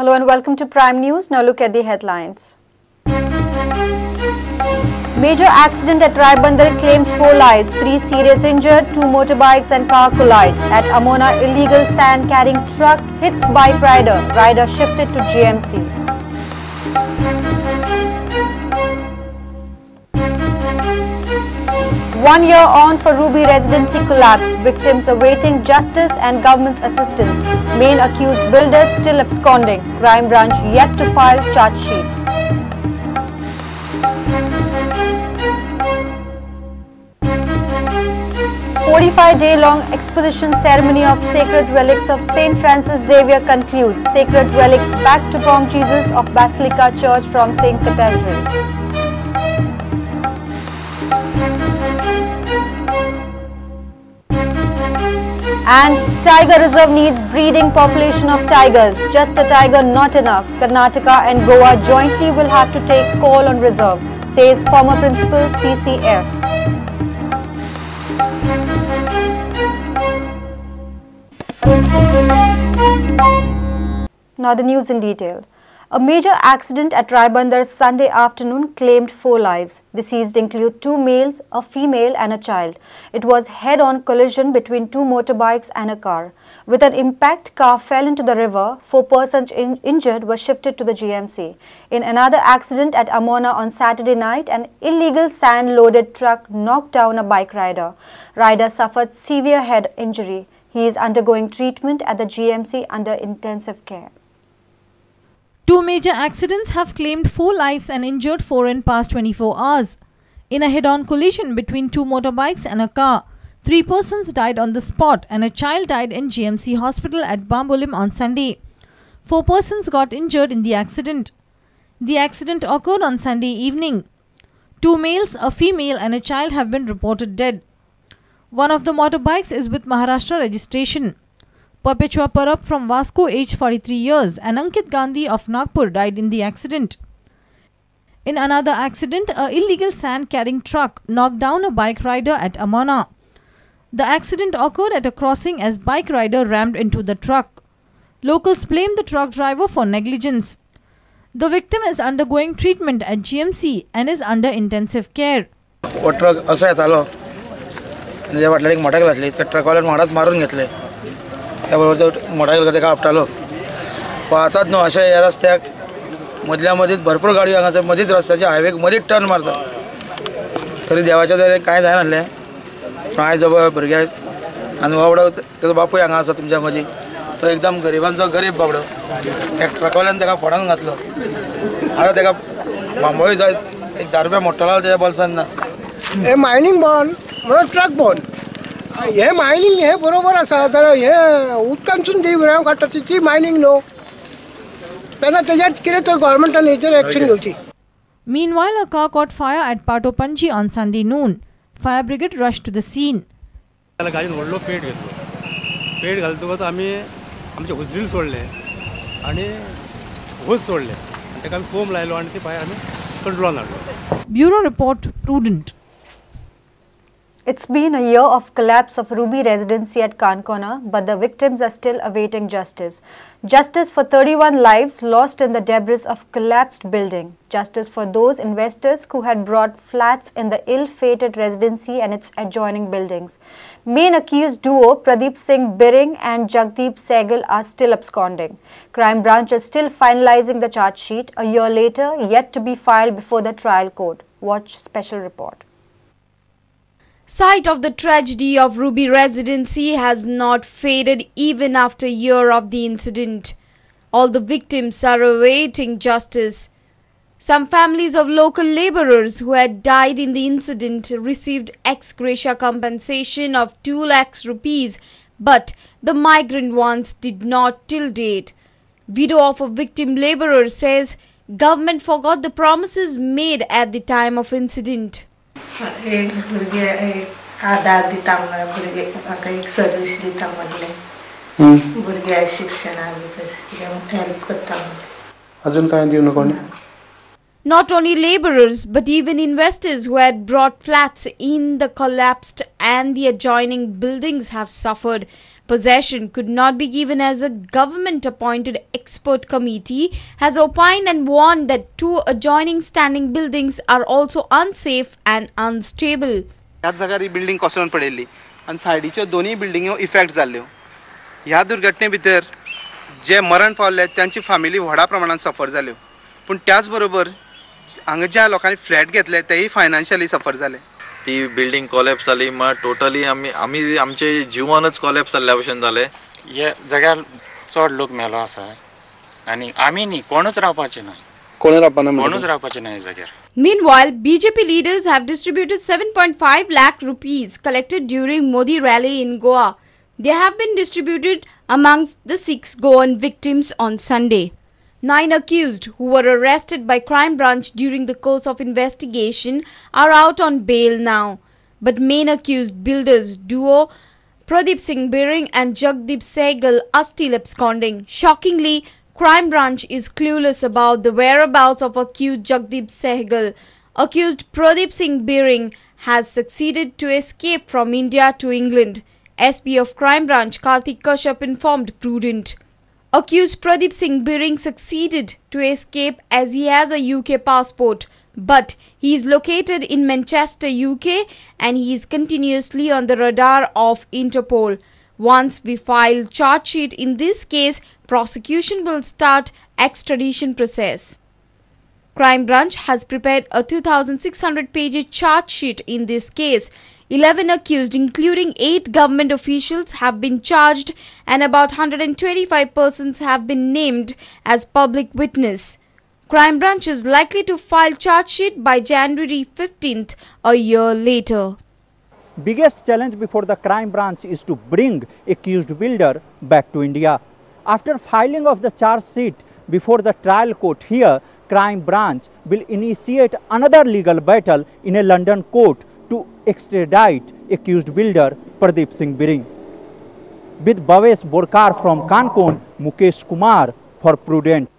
Hello and welcome to Prime News. Now look at the headlines. Major accident at Ribandar claims 4 lives, 3 serious injured, 2 motorbikes and car collide. At Amona, illegal sand carrying truck hits bike rider. Rider shifted to GMC. 1 year on for Ruby Residency collapse. Victims awaiting justice and government's assistance. Main accused builders still absconding. Crime branch yet to file charge sheet. 45-day-long exposition ceremony of sacred relics of St. Francis Xavier concludes. Sacred relics back to Bom Jesus of Basilica Church from St. Cathedral. And Tiger Reserve needs breeding population of tigers. Just a tiger not enough. Karnataka and Goa jointly will have to take call on reserve, says former principal CCF. Now the news in detail. A major accident at Ribandar Sunday afternoon claimed 4 lives. Deceased include 2 males, a female and a child. It was head-on collision between 2 motorbikes and a car. With an impact, car fell into the river. 4 persons injured were shifted to the GMC. In another accident at Amona on Saturday night, an illegal sand-loaded truck knocked down a bike rider. Rider suffered severe head injury. He is undergoing treatment at the GMC under intensive care. 2 major accidents have claimed 4 lives and injured 4 in past 24 hours. In a head-on collision between 2 motorbikes and a car, 3 persons died on the spot and a child died in GMC hospital at Bambolim on Sunday. 4 persons got injured in the accident. The accident occurred on Sunday evening. 2 males, a female and a child have been reported dead. One of the motorbikes is with Maharashtra registration. Perpetua Parab from Vasco, aged 43 years, and Ankit Gandhi of Nagpur died in the accident. In another accident, a illegal sand-carrying truck knocked down a bike rider at Amona. The accident occurred at a crossing as bike rider rammed into the truck. Locals blamed the truck driver for negligence. The victim is undergoing treatment at GMC and is under intensive care. Truck असो येतालो आनी फाटल्यान एक मोटार आसली, त्या ट्रकवाल्यान म्हाडाच मारून घेतले. त्या बरोबर तो मोटार ताका आपटालो. आतांच न्हू अशें ह्या रस्त्याक मदल्या मदींच भरपूर गाडयो हांगासर मदींच रस्त्याच्या हायवेक मदींच टर्न मारता. तरी देवाच्या दयेन कांय जायनासलें. पूण आयज भुरग्याक आनी बाबडो तेजो बापूय हांगा आसा तुमच्या मदीं, तो एकदम गरिबांचो गरीब बाबडो. त्या ट्रकवाल्यान ताका फोडून घातलो. आतां ताका बांबोळी जाय एक 10 रुपया मोडटलो तेज्या बोल्सान ना. हे मायनींग बंद म्हणून ट्रक बंद, हे मायनींग हे बरोबर आसा, जाल्यार हे उदकांतसून जी विराव काडटा ती मायनींग न्हू, तेन्ना तेजेर कितें तर गव्हर्मेंटान हेचेर एक्शन घेवची. Meanwhile, a car caught fire at Pato Panji on Sunday noon. Fire brigade rushed to the scene. गाडयेन व्हडलो पेट घेतलो. पेट घालतकच आमी आमचे हुजरील सोडले आनी होज सोडले आनी ताका आमी फोम लायलो आनी ती फायर आमी कंट्रोलान हाडलो. Bureau report, Prudent. It's been a year of collapse of Ruby Residency at Kankona, but the victims are still awaiting justice. Justice for 31 lives lost in the debris of collapsed building. Justice for those investors who had brought flats in the ill-fated residency and its adjoining buildings. Main accused duo Pradeep Singh Biring and Jagdeep Sehgal are still absconding. Crime branch is still finalizing the charge sheet a year later, yet to be filed before the trial court. Watch special report. Sight of the tragedy of Ruby Residency has not faded even after a year of the incident. All the victims are awaiting justice. Some families of local laborers who had died in the incident received ex gratia compensation of 2 lakhs rupees, but the migrant ones did not till date. Widow of a victim laborer says government forgot the promises made at the time of incident. एक भुरगे एक आदार दिता म्हणून भुरगे म्हाका एक service दिता म्हणलें, भुरग्या शिक्षणाक बी तशें कितें हेल्प करता म्हणलें. अजून कांय दिवं कोणी? Not only laborers but even investors who had brought flats in the collapsed and the adjoining buildings have suffered. Possession could not be given as a government-appointed expert committee has opined and warned that two adjoining standing buildings are also unsafe and unstable. ह्याच जाग्यार ही building कोसळून पडिल्ली आनी सायडीच्यो दोनूय बिल्डिंग्यो effect जाल्ल्यो. ह्या दुर्घटने भितर जे मरण पावले तांची फॅमिली व्हडा प्रमाणान सफर जाल्यो, पूण त्याच बरोबर हांगा ज्या लोकांनी फ्लॅट घेतले तेय फायनान्शियली सफर जाले. ती बिल्डिंग कोलॅप्स जाली म्हळ्यार टोटली आमी आमी आमचे जिवनच कोलॅप्स जाल्ल्या भशेन जालें. हे जाग्यार चड लोक मेलो आसा आनी आमी न्ही कोणूच रावपाचे ना, कोणूच रावपाचे ना ह्या जाग्यार. Meanwhile, BJP leaders have distributed 7.5 lakh rupees collected during Modi rally in Goa. They have been distributed amongst the 6 Goan victims on Sunday. 9 accused who were arrested by crime branch during the course of investigation are out on bail now. But main accused builders duo Pradeep Singh Biring and Jagdeep Sehgal are still absconding. Shockingly, crime branch is clueless about the whereabouts of accused Jagdeep Sehgal. Accused Pradeep Singh Biring has succeeded to escape from India to England. SP of crime branch Karthik Kashyap informed Prudent. Accused Pradeep Singh Biring succeeded to escape as he has a UK passport, but he is located in Manchester, UK, and he is continuously on the radar of Interpol. Once we file charge sheet in this case, prosecution will start extradition process. Crime branch has prepared a 2,600-page charge sheet in this case. 11 accused, including 8 government officials, have been charged and about 125 persons have been named as public witness. Crime branch is likely to file charge sheet by January 15th, a year later. Biggest challenge before the crime branch is to bring accused builder back to India. After filing of the charge sheet before the trial court here, crime branch will initiate another legal battle in a London court to extradite accused builder Pradeep Singh Biring. With Bhavesh Borkar from Cancun, Mukesh Kumar for Prudent.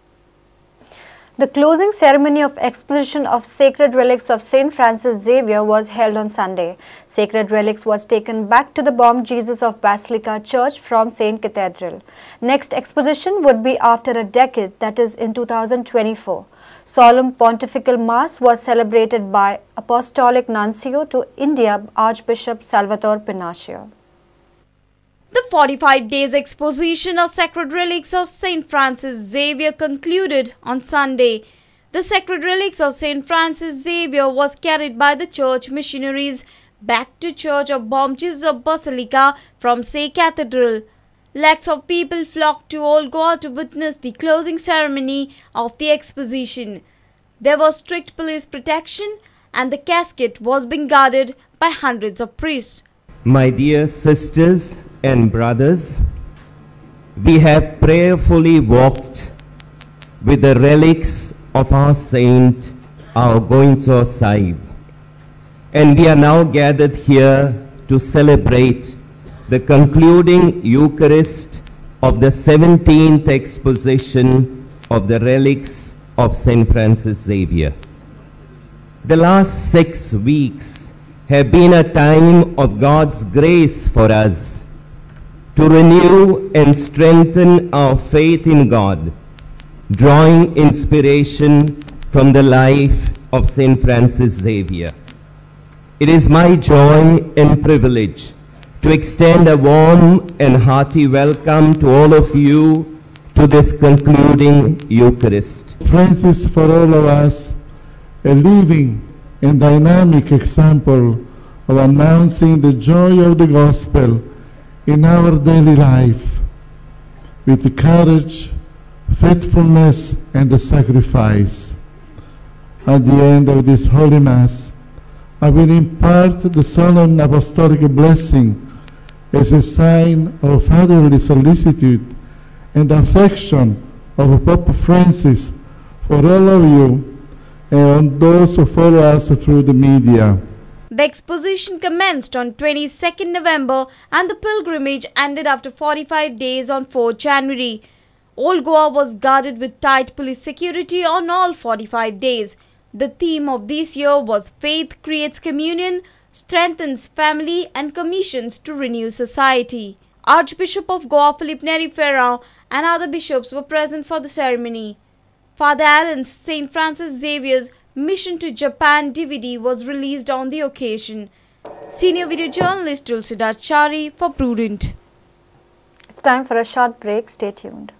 The closing ceremony of exposition of sacred relics of St. Francis Xavier was held on Sunday. Sacred relics was taken back to the Bom Jesus of Basilica Church from St. Cathedral. Next exposition would be after a decade, that is in 2024. Solemn Pontifical Mass was celebrated by Apostolic Nuncio to India, Archbishop Salvatore Penacchio. The 45 days exposition of sacred relics of St. Francis Xavier concluded on Sunday. The sacred relics of St. Francis Xavier was carried by the church missionaries back to Church of Bom Jesus of Basilica from St. Cathedral. Lakhs of people flocked to Old Goa to witness the closing ceremony of the exposition. There was strict police protection and the casket was being guarded by hundreds of priests. My dear sisters and brothers, we have prayerfully walked with the relics of our saint, our Goencho Sahib, and we are now gathered here to celebrate the concluding Eucharist of the 17th exposition of the relics of St. Francis Xavier. The last 6 weeks have been a time of God's grace for us to renew and strengthen our faith in God, drawing inspiration from the life of St. Francis Xavier. It is my joy and privilege to extend a warm and hearty welcome to all of you to this concluding Eucharist. Francis, for all of us, a living and dynamic example of announcing the joy of the gospel in our daily life with courage, faithfulness, and sacrifice. At the end of this Holy Mass, I will impart the solemn apostolic blessing as a sign of fatherly solicitude and affection of Pope Francis for all of you and those who follow us through the media. The exposition commenced on 22nd November and the pilgrimage ended after 45 days on 4 January. Old Goa was guarded with tight police security on all 45 days. The theme of this year was Faith Creates Communion, Strengthens Family and Commissions to Renew Society. Archbishop of Goa Philip Neri Ferrao and other bishops were present for the ceremony. Father Allen's St. Francis Xavier's Mission to Japan DVD was released on the occasion. Senior video journalist Tulsidas Chari for Prudent. It's time for a short break. Stay tuned.